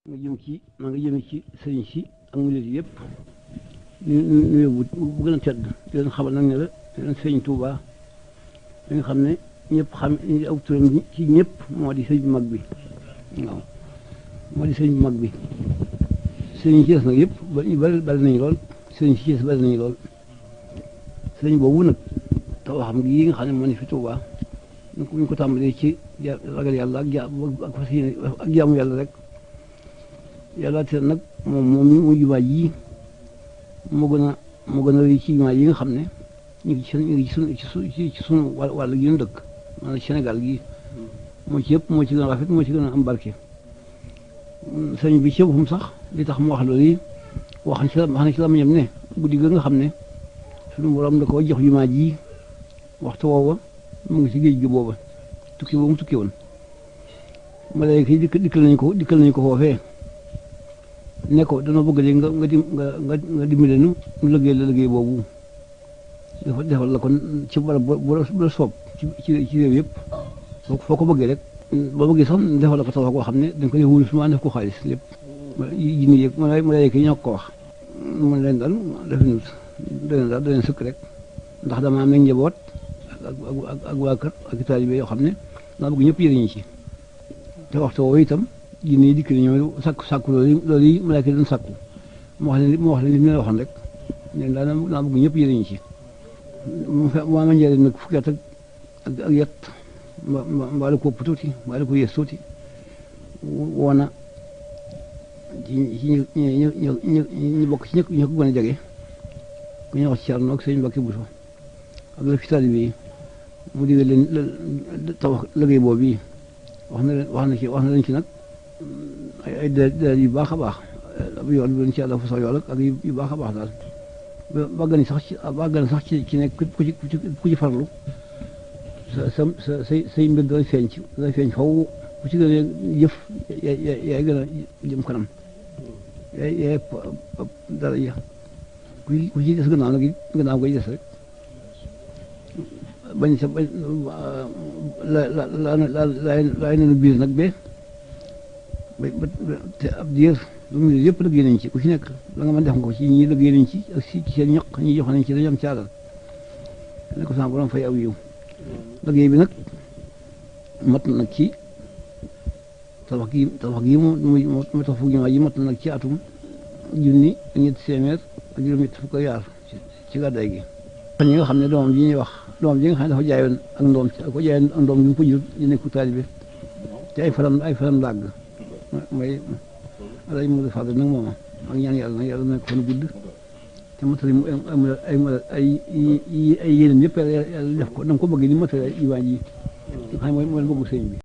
nga jëm ci maa ngi jëme ci sëriñ si ak murid yëpp ñu bu gën a tedd di leen xamal nag ne la leen sëriñ Touba li nga xam ne ñëpp xam aw turam ci ñëpp moo di sëriñ bu mag bi waaw moo di sëriñ bu mag bi sëriñ ci des nag yëpp bari nañu lool sëriñ si ci des bari nañu lool sëriñ boobu nag te waxam gi nga xam ne moo ne fi Touba ñu ko tàmbalee ci ragal yàlla ak fas yéene ak jaamu yàlla rek yàlla te nag moom mu jumaa ji moo gën a rëy ci jumaa yi nga xam ne ñu ngi ci sunu wàll gi ñu dëkk maanaam Sénégal gi moo ci yëpp moo ci gën a rafet moo ci gën a am barke sëñ bi ci boppam sax li tax mu wax loolu yi wax na ci la ñam ne guddi ga nga xam ne sunu borom da ko jox jumaa ji waxtu woowa mu ngi ci géej gi booba tukki boobu mu tukki woon malayka yi dikkal nañu ko foofee ne ko dana bëgg léegi nga dimbale nu liggéey la liggéey boobu defal la kon ci barab bu la soob ci réew yëpp foo ko bëggee rek boo bëggee sax defal la ko tabax koo xam ne dañ ko def wurus ma def ko xaalis lépp jinne yëg malayka yi ñoo ko wax mun leen daal def nut da leen sëkk rek ndax dama am nañ njaboot ak waa kër ak taalibe yoo xam ne daa bëgg ñëpp yëriñu ci te waxtu woowu itam jinne yi dikk ñoo sàkku loolu yi malaaka doon sàkku mu wax leen li mu leen waxoon rek leen daa bëgg ñëpp yëriñu ci maa ma njëriñ nag fukki at ak yet mbaa la ko ëpp tuuti mbaa la ko yées tuuti woona ci ñu bokk ci ñu ko gën a jege ku ñuy wax ci Cerno ak sëñ Mbàkke Buso ak la fi taalibe yi mu digal leen tabax liggéey boobu yi wax na leen ci nag ay deret yu baax a baax yoon bi leen ci yàlla fa sax yool ak yu baax a baax daal bàggan sax ci nekk ku ci farlu say mbir dana feeñ faw ku ci gën a jëf yaay gën a jëm kanam yaay dara ya ku ci des gannaaw nag gannaaw koy des rek bañ sa bañ laay nenu biir nag ba te ab diir lu mu yëpp liggéey nañ ci ku ci nekk la nga mën def nga ko ci ñi liggéey nañ ci ak ci seen ñaq ñi jox nañ ci dañu am caagal ne ko sama borom fay aw yiw liggéey bi nag mat na nag ci tabax gi mu tax fukki jumaa ji mat na nag ci atum junni ak ñetti téeméer ak juróom-ñett fukk ak yaar ci gàddaay gi ñi nga xam ne doomam ji ñuy wax doomam ji nga xam ne dafa jaayoon ak ndoom ko jaayoon ak ndoom gi mu ko jur ñu nekku taalibe te ay faram làgg mooy alay Modou Fadel nag mooma ak ñaan yàlla nag yàlla na ko fan gudd te matali mu ay yeneen yëpp yàlla def ko na nga ko bëgg ni matali jumaa ji nga xam ne mooy bëggu sëñ bi